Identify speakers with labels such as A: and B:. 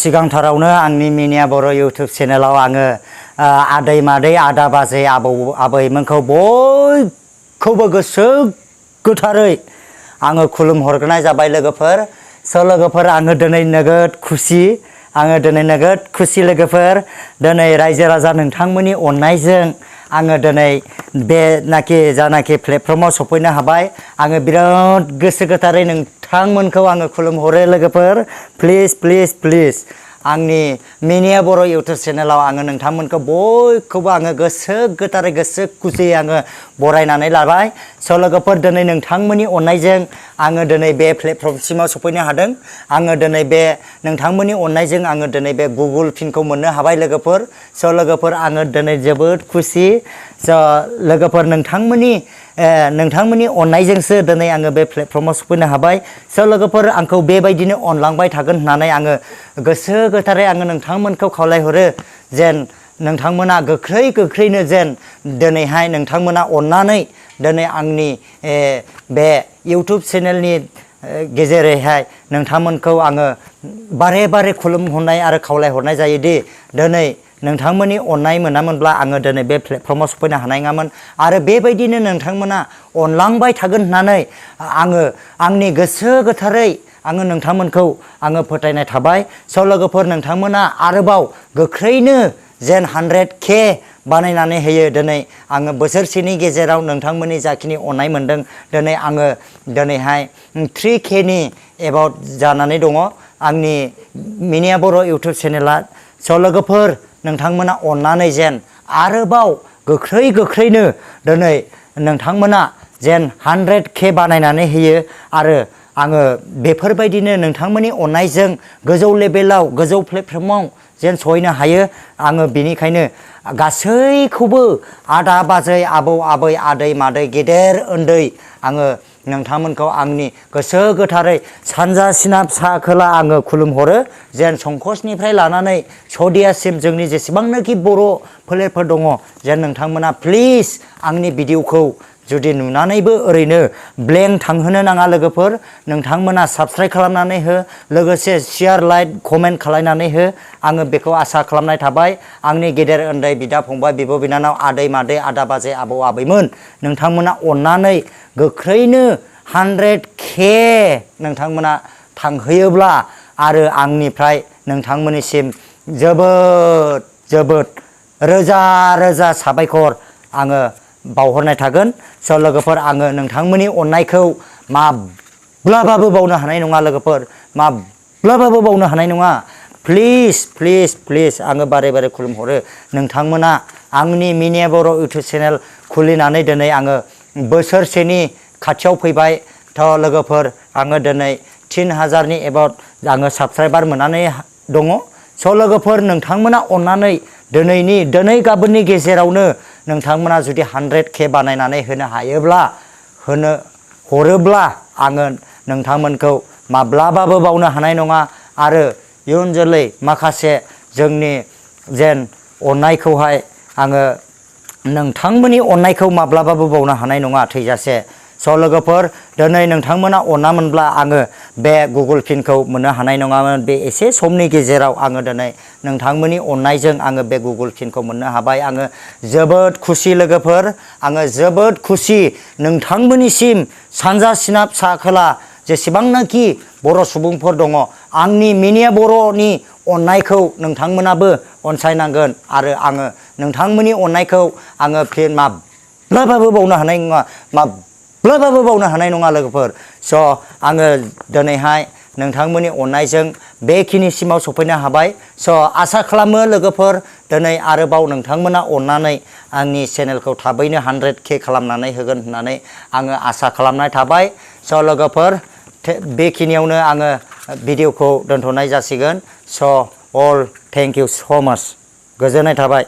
A: सिगांथारावनो आंनि मिनिया बर' इउटुब चेनेलाव आङो आदै मादै आदा बाजै आबौ आबैमोनखौ बयखौबो गोसो गोथारै आङो खुलुमहरग्रोनाय जाबाय लोगोफोर। लोगोफोर आङो दिनै नोगोद खुसि लोगोफोर। दिनै रायजो राजा नोंथांमोननि अननायजों आङो दिनै बे जानाखि प्लेटफर्माव सफैनो हाबाय। आङो बिराद गोसो गोथारै नोंथांमोनखौ आङो खुलुमहरो लोगोफोर। प्लिज आंनि मिनिया बर' इउटुब चेनेलाव आङो नोंथांमोनखौ बयखौबो आङो गोसो गोथारै गोसो खुसियै आङो बरायनानै लाबाय। लोगोफोर दिनै नोंथांमोननि अननायजों आङो दिनै बे प्लेटफर्मसिमाव सफैनो हादों। आङो दिनै बे नोंथांमोननि अननायजों आङो दिनै बे गुगोल पिनखौ मोननो हाबाय लोगोफोर। लोगोफोर आङो दिनै जोबोद खुसि। लोगोफोर नोंथांमोननि अननायजोंसो दिनै आङो बे प्लेटफर्माव सफैनो हाबाय। लोगोफोर आंखौ बेबायदिनो अनलांबाय थागोन होननानै आङो गोसो गोथारै आङो नोंथांमोनखौ खावलायहरो। जेन नोंथांमोना गोख्रैनो जेन दिनैहाय नोंथांमोना अननानै दिनै आंनि बे इउटुब चेनेलनि गेजेरैहाय नोंथांमोनखौ आङो बारे खुलुमहरनाय आरो खावलायहरनाय जायोदि दिनै नोंथांमोननि अननाय मोनामोनब्ला आङो दिनै बे प्लेटफर्माव सफैनो हानाय नङामोन। आरो बेबायदिनो नोंथांमोना अनलांबाय थागोन होननानै आङो आंनि गोसो गोथारै आङो नोंथांमोनखौ आङो फोथायनाय थाबाय। लोगोफोर नोंथांमोना आरोबाव गोख्रैनो जेन 100K बानायनानै होयो। दिनै आङो बोसोरसेनि गेजेराव नोंथांमोननि जाखिनि अननाय मोनदों दिनै आङो दिनैहाय 3K नि एबाउट जानानै दङ आंनि मिनिया बर' इउटुब चेनेला। लोगोफोर नोंथांमोना अननानै जेन आरोबाव गोख्रैनो दिनै नोंथांमोना जेन 100K बानायनानै होयो। आरो आङो बेफोरबायदिनो नोंथांमोननि अननायजों गोजौ लेभेलाव गोजौ प्लेटफर्माव जेन सहैनो हायो। आङो बेनिखायनो गासैखौबो आदा बाजै आबौ आबै आदै मादै गेदेर उन्दै आङो नोंथांमोनखौ आंनि गोसो गोथारै सानजा सोनाब सा खोला आङो खुलुमहरो। जेन संकसनिफ्राय लानानै सदियासिम जोंनि जेसेबांनाखि बर' फोलेरफोर दङ जेन नोंथांमोना प्लिज आंनि भिडिअखौ जुदि नुनानैबो ओरैनो ब्लेंक थांहोनो नाङा लोगोफोर। नोंथांमोना साबस्क्राइब खालामनानै हो, लोगोसे शेयार लाइक कमेन्ट खालायनानै हो। आङो बेखौ आसा खालामनाय थाबाय। आंनि गेदेर उन्दै बिदा फंबाय बिब' बिनानाव आदै मादै आदा बाजै आबौ आबैमोन नोंथांमोना अननानै गोख्रैनो 100K नोंथांमोना थांहोयोब्ला आरो आंनिफ्राय नोंथांमोननिसिम जोबोद रोजा साबायखर आङो बावहरनाय थागोन। लोगोफोर आङो नोंथांमोननि अननायखौ माब्लाबाबो बावनो हानाय नङा लोगोफोर, माब्लाबाबो बावनो हानाय नङा। प्लिज आङो बारे खुलुमहरो। नोंथांमोना आंनि मिनिया बर' इउटुब चेनेल खुलिनानै दिनै आङो बोसोरसेनि खाथियाव फैबाय। लोगोफोर आङो दिनै 3000नि एबाउट आङो साबस्क्राइबार मोननानै दङ। लोगोफोर नोंथांमोना अननानै दिनै गाबोननि गेजेरावनो नोंथांमोना जुदि 100K बानायनानै होनो हायोब्ला हरोब्ला आङो नोंथांमोनखौ माब्लाबाबो बावनो हानाय नङा। आरो इयुन जोलै माखासे जोंनि जेन अननायखौहाय आङो नोंथांमोननि अननायखौ माब्लाबाबो बावनो हानाय नङा थैजासे। लोगोफोर दिनै नोंथांमोना अनामोनब्ला आङो बे गुगोल पिनखौ मोननो हानाय नङामोन। बे एसे समनि गेजेराव आङो दिनै नोंथांमोननि अननायजों आङो बे गुगोल पिनखौ मोननो हाबाय। आङो जोबोद खुसि लोगोफोर, आङो जोबोद खुसि। नोंथांमोननिसिम सानजा सोनाब सा खोला जेसेबांनाखि बर' सुबुंफोर दङ आंनि मिनिया बर'नि अननायखौ नोंथांमोनाबो अनसायनांगोन। आरो आङो नोंथांमोननि अननायखौ आङो माब्लाबाबो बावनो हानाय नङा लोगोफोर। आङो दिनैहाय नोंथांमोननि अननायजों बेखिनिसिमाव सफैनो हाबाय। आसा खालामो लोगोफोर दिनै आरोबाव नोंथांमोना अननानै आंनि चेनेलखौ थाबैनो 100K खालामनानै होगोन होननानै आङो आसा खालामनाय थाबाय। लोगोफोर बेखिनियावनो आङो भिडिअखौ दोनथ'नाय जासिगोन। अल थेंक इउ स' माच। गोजोननाय थाबाय।